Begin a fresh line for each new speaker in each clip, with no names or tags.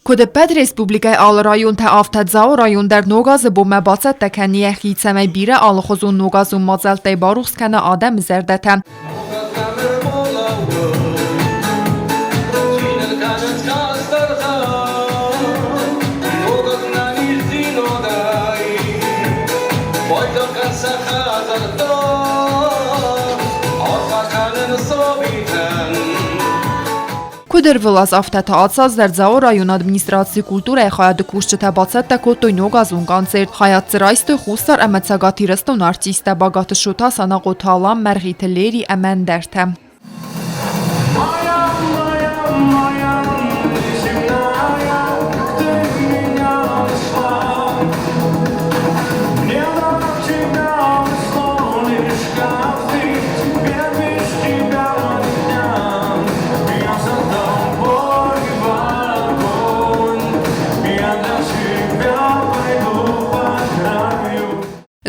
Куыд ӕппӕт республикӕйы алы районтӕ, афтӕ Дзауы район дӕр Ног азы бонмӕ бацӕттӕ кӕны йӕхи, цӕмӕй бирӕ алыхуызон ногазон мадзӕлттӕй барухс кӕна адӕмы зӕрдӕтӕ. Куыд ӕрвылаз, афтӕ та ацы аз дӕр Дзауы районы администрацийы культурӕйы хайады кусджытӕ бацӕттӕ кодтой ногазон концерт. Хайад дзы райстой Хуссар ӕмӕ Цӕгат Ирыстоны артисттӕ Багаты Шота, Санахъоты Алан, Мӕргъиты Лери ӕмӕ ӕндӕртӕ.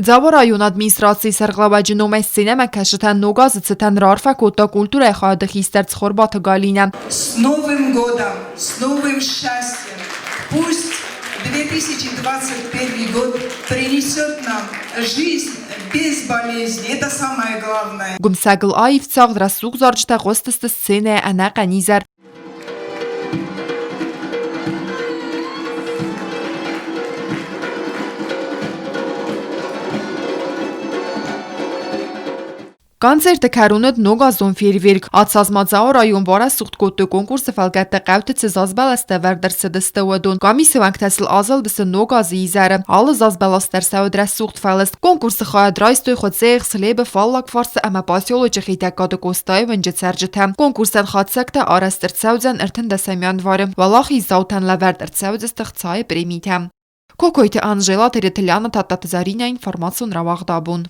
Дзауы районы администрацийы сӕргълӕууӕджы номӕй сценӕмӕкӕсджытӕн Ног азы цытӕн раарфӕ кодта культурӕйы хайады хистӕр Цхуырбаты Галинӕ.
С Новым годом! С новым счастьем! Пусть 2021 год принесет нам жизнь без болезни. Это самое главное.
Гуымсӕгыл аив цагъд рӕсугъд зарджытӕ хъуыстысты сценӕйӕ ӕнӕхъӕн изӕр. Концерты кӕрон уыд ногазон фейерверк. Ацаз Дзауы район барӕсугъд кодтой конкурсы фӕлгӕтты хъӕуты цы зазбӕлӕстӕ ӕвӕрд ӕрцыдысты, уыдон. Къамисы уӕнгтӕ сыл азылдысты ног азы изӕры. Алы зазбӕлас дӕр сӕ уыд рӕсугъд фӕлыст. Конкурсы хайад райстой Хуыцъейы, Хслебы, Фаллаг фарсы ӕмӕ поселочы Хетӕгкаты Къостайы уынджы цӕрджытӕ. Конкурсӕн хатдзӕгтӕ арӕзт ӕрцӕудзӕн 13 январы. Уӕлахиздзаутӕн лӕвӕрд ӕрцӕудзысты хцайы премитӕ. Кокойты Анжела, Теретляна, Тадтаты Заринӕ, информацион рауагъд абон.